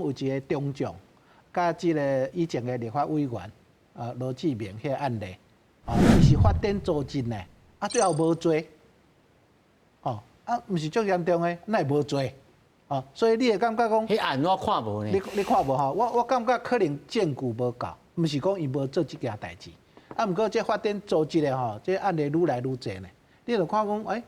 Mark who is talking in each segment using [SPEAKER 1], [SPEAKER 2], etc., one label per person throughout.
[SPEAKER 1] 有一个中將，佮這个以前的立法委員啊羅志明彼个案例，啊，伊是發展組織呢，啊最後無罪，哦，啊毋是足嚴重的，哪會無罪？哦，所以你會感覺講，
[SPEAKER 2] 彼案我看無呢。
[SPEAKER 1] 你看無吼？我感覺可能證據無夠，毋是講伊無做這件代誌。啊，毋過這發展組織的吼，這案例愈來愈濟呢。你就看講，欸，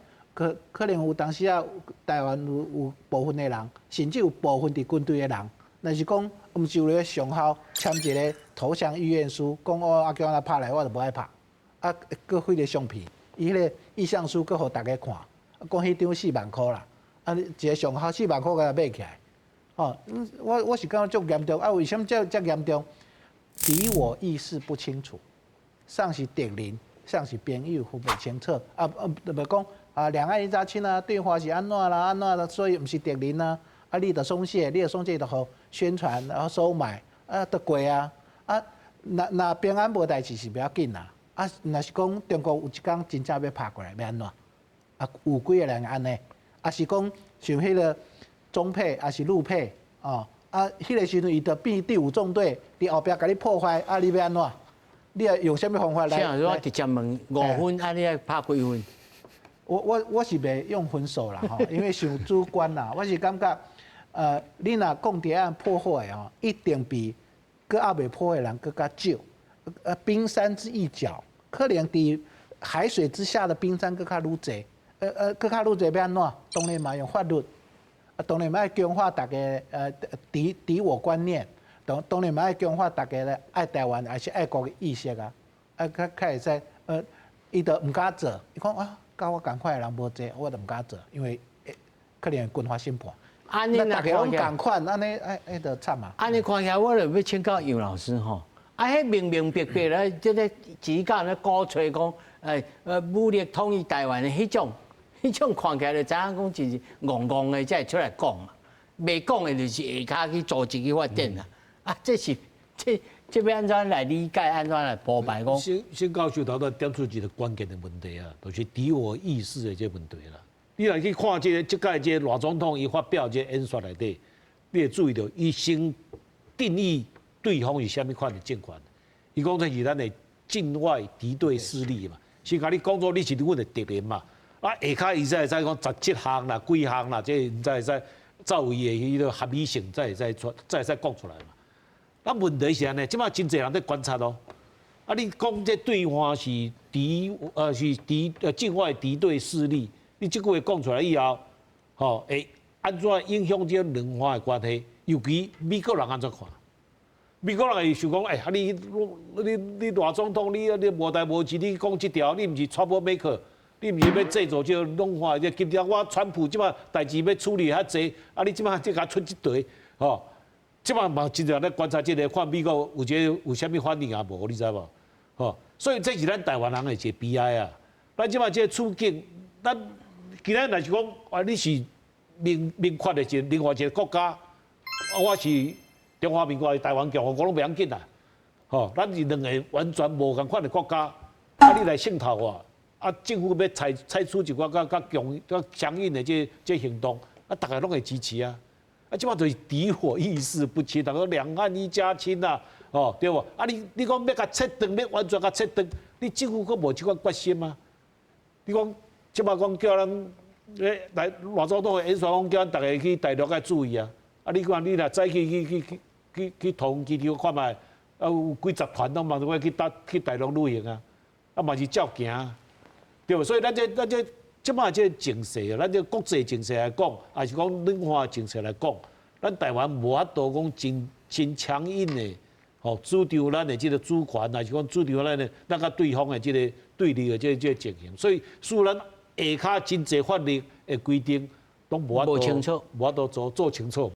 [SPEAKER 1] 可能有當時啊，台灣有部分的人，甚至有部分佇軍隊的人，若是講毋是有咧上校簽一个投降意願書，講哦，啊叫阮來拍來，我就無愛拍。啊，閣彼个相片，伊彼个意向書閣予逐家看，講彼張4萬箍啦。啊，一个上校四萬箍共伊買起來，吼，我是感覺足嚴重，啊，為啥物遮遮嚴重？敵我意識不清楚，啥是敵人，啥是朋友，分袂清楚。啊啊，就講啊，兩岸一家親啊，對話是按怎啦，按怎啦，所以毋是敵人啊。啊，你著鬆懈，你著鬆懈，就予宣傳，然後收買，啊，就過啊。啊，若若平安無代誌是袂要緊啦。啊，若是講中國有一工真正欲拍過來，欲按怎？啊，有幾个人按呢？啊，是講像彼个中配，抑是陸配，哦，啊，彼个時陣伊就變第五縱隊佇後壁共你破壞，啊，你欲按怎？你愛用啥物方法來？
[SPEAKER 2] 我直接問5分，啊，你愛拍幾分？
[SPEAKER 1] 我是袂用分數啦，吼，因為傷主觀啦。我是感覺，你若講佇按破壞吼，一定比閣猶未破壞人閣較少。冰山之一角，可能佇海水之下的冰山閣較愈濟。閣較愈濟欲按怎？當然嘛用法律，啊，當然嘛愛強化逐家敵我觀念，當然嘛愛強化逐家咧愛台灣還是愛國的意識啊，啊，較較會使，伊就毋敢做，伊講啊，佮我仝款的人無濟，我就毋敢做，因為可能會軍法審判。
[SPEAKER 2] 按呢
[SPEAKER 1] 那逐家攏仝款，按呢哎哎就慘啊。
[SPEAKER 2] 按呢看起來，我就欲請教楊老師吼。啊，彼明明白白咧，這个只講咧鼓吹講，武力統一台灣的彼種看起來就知影講就是戇戇的，才會出來講嘛。袂講的就是下跤去組織去發展啦。啊，這是這欲按怎來理解？按怎來鋪排講？
[SPEAKER 3] 先教授頭拄點出一个關鍵的問題啊，就是敵我意識的這個問題啦。你來去看這个這屆這個賴總統伊發表這個演說內底，你會注意著，伊先定義對方是啥物款的政權。伊講這是咱的境外敵對勢力嘛，先共你講做你是阮的敵人嘛。啊，下跤伊才會使講17項啦、幾項啦，這才會使照伊的彼个合理性，才會使出，才會使講出來嘛。啊，問題是按呢，這擺真濟人咧觀察哦。啊，你講這對岸是敵，是敵境外敵對勢力，你這句話講出來以後，吼，會按怎影響這兩岸的關係？尤其美國人按怎看？美國人會想講，欸，啊你你賴總統，你無代無誌，你講這條，你毋是 trouble maker，你毋是欲製造這個兩岸的？今天我川普這擺代誌欲處理較濟，啊你這擺這共出這題，吼，這擺嘛真濟人咧觀察這个，看美國有這个有啥物反應啊無？你知無？吼，所以這是咱台灣人的一个悲哀啊！咱這擺這个處境，咱今仔若是講啊，你是明明確的一个另外一个國家，啊，我是中華民國的台灣共和國攏袂要緊啦，吼，咱是兩个完全無仝款的國家，啊，你來滲透我，啊，政府欲採取一寡較較強、較強硬的這行動，啊，逐家攏會支持啊。啊，這擺就是敵我意識不清，逐家兩岸一家親啊，哦，對無？啊，你講欲共切斷，欲完全共切斷，你政府閣無這款決心啊？你講這擺講叫咱來賴總統的演說講叫咱逐家去大陸愛注意啊！啊，你看你若早起去桃園機場看覓，啊有幾十團攏嘛會去搭去大陸旅行啊，啊嘛是照行，對無？所以咱這這擺這個情勢，咱這國際情勢來講，抑是講兩岸情勢來講，咱台灣無法度講真真強硬的，吼主張咱的這个主權，抑是講主張咱的咱佮對方的這个對立的這個情形，所以使咱下跤真濟法律的規定攏無法度
[SPEAKER 2] 無清楚，
[SPEAKER 3] 無法度做清楚。